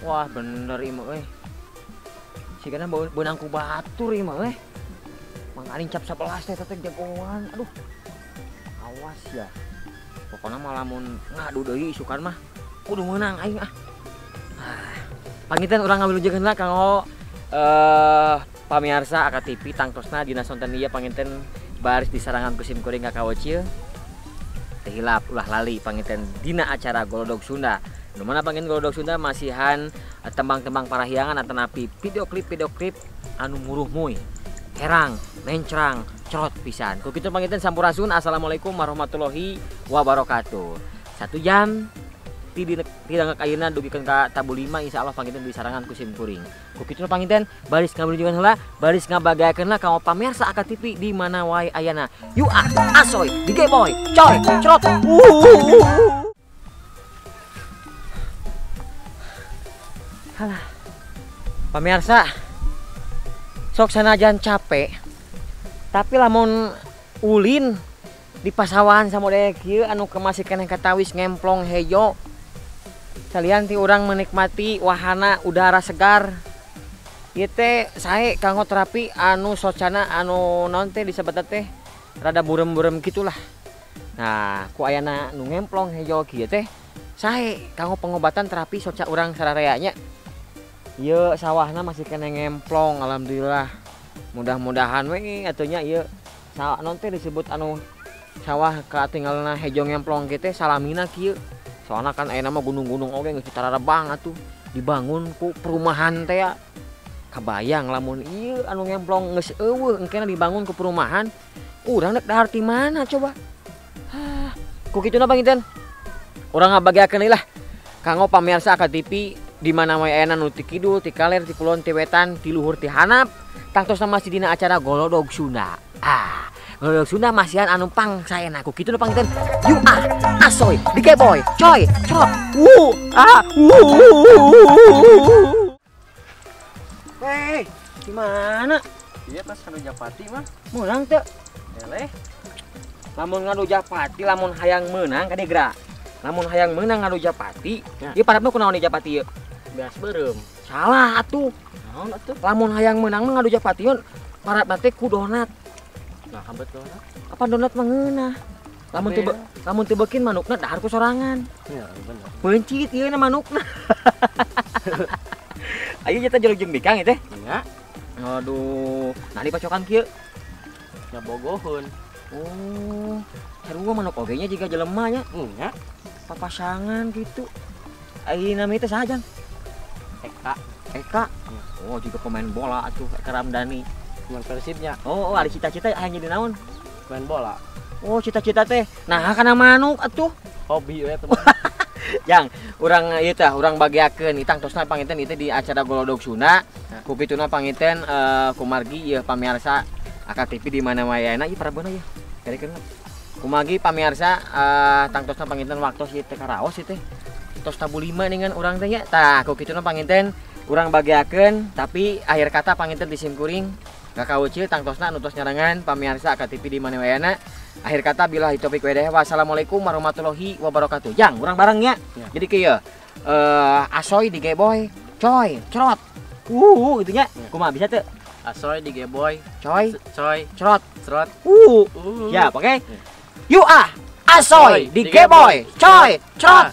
Wah bener imah euy. Sigana beunang ku batur imah euy. Mangkaning cap 11 teh teh jagoan. Aduh. Awas ya. Pokona mah lamun ngadu deui isukan mah kudu meunang aing ah. Panginten urang ngawilujengeun lah kanggo pamiarsa AKTV tangtosna dina sonten ieu panginten baris disarangan ku sim kuring ka kawecil. Teu hilap ulah lali panginten dina acara Golodog Sunda. Nu mana panginten Golodog Sunda masihan tembang-tembang parahyangan atanapi video klip anu muruhmuy, herang, mencrang, cerot pisan. Ku kitu panginten sampurasun. Assalamualaikum warahmatullahi wabarakatuh. 1 jam tidak ayeuna dugikeun ka tabu 5 insyaallah panginten disarangan ku sim kuring. Ku kitu panginten baris ngawilujengan heula, baris ngabagayakeun lah ka pamirsa AKTV di mana wae ayana. Yuk ah, asoy, digeboy, coy, cerot. Halah. Pamirsa, sok sanajan capek, tapi lamun ulin di pasawahan samodeh kieu anu masih keneh katawis ngemplong hejo. Salian ti urang menikmati wahana udara segar. Ieu teh sae kanggo terapi anu socana anu naon teh disebutna teh rada burem-burem gitulah. Nah, ku ayana nu ngemplong hejo kieu teh sae kanggo pengobatan terapi soca urang sararea nya. Ieu sawahna masih keneh ngemplong alhamdulillah. Mudah-mudahan we atuh nya ieu sawah naon teh disebut anu sawah katinggalna hejo ngemplong kieu teh salamina kieu. Soalna kan ayeuna mah gunung-gunung oge geus tararabang atuh dibangun ku perumahan teh ya. Kabayang lamun ieu anu ngemplong geus eueuh engkena dibangun ku perumahan, urang rek dahar ti mana coba? Hah, ku kituna panginten. Urang ngabagiakeun lah kanggo pamirsa AKTV di mana wae ayana nu ti kidul, ti kaler, ti kulon, ti wetan, ti luhur, ti hanap, tangtosna masih dina acara Golodog Sunda. Ah, Golodog Sunda masihan anu pangsaena. Ku kitu nu panginten. Yuk ah, asoy, digeboy, coy, cerot. Wuh, ah, wuh. Hei, di mana? Iya pas ngadu Japati mah. Meunang teu? Eleh. Lamun ngadu Japati, lamun hayang meunang kade geura. Lamun hayang meunang ngadu Japati, ieu parabna kunaon di Japati ieu? Beas beureum. Salah atuh. Naon atuh? Lamun hayang meunang mah ngadu Japati yeun parabna teh ku donat. Nah, hambet donat. Apa donat mah ngeunah? Lamun teu beukin manukna dahar ku sorangan. Ya, bener. Peuncit ieu na manukna. Ayo nyata jaluk jeung bikang ieu teh. Nya. Aduh, nah dipacokan kieu. Nya bogoheun. Oh, sarua manuk oge nya jiga jelema nya. Nya. Papasangan gitu. Ai nami teh saha jang? Eka. Eka. Oh, juga pemain bola atuh Eka Ramdhani. Pemain Persibnya. Oh, ari cita-cita hayang jadi naon? Main bola. Oh, cita-cita teh. Nah, kana manuk atuh. Hobi we teman. Jang, urang ieu teh urang bagiakeun itang tosna panginten ieu teh di acara Golodog Sunda. Ku kituna panginten kumargi ieu pamirsa AKTV di mana wae ayana ieu parabona ieu. Karikeun. Kumargi pamirsa tangtosna panginten waktos ieu teh karaos ieu teh. Tos tabu 5 ningan urang teh nya. Tah, ku kituna panginten urang bagiakeun tapi akhir kata panginten di sim kuring kakaweucil tangtosna anu tos nyarengan pamirsa AKTV di mana wae ayana. Akhir kata billahi taufik wa hidayah. Wassalamualaikum warahmatullahi wabarakatuh. Jang, urang bareng nya. Ya. Jadi kieu asoy digeboy, coy, cerot. Gitu nya. Ya. Kumaha bisa teu? Asoy digeboy, coy, coy, cerot, cerot. Siap, oke? Okay? Yuk ah, asoy digeboy, coy, cerot.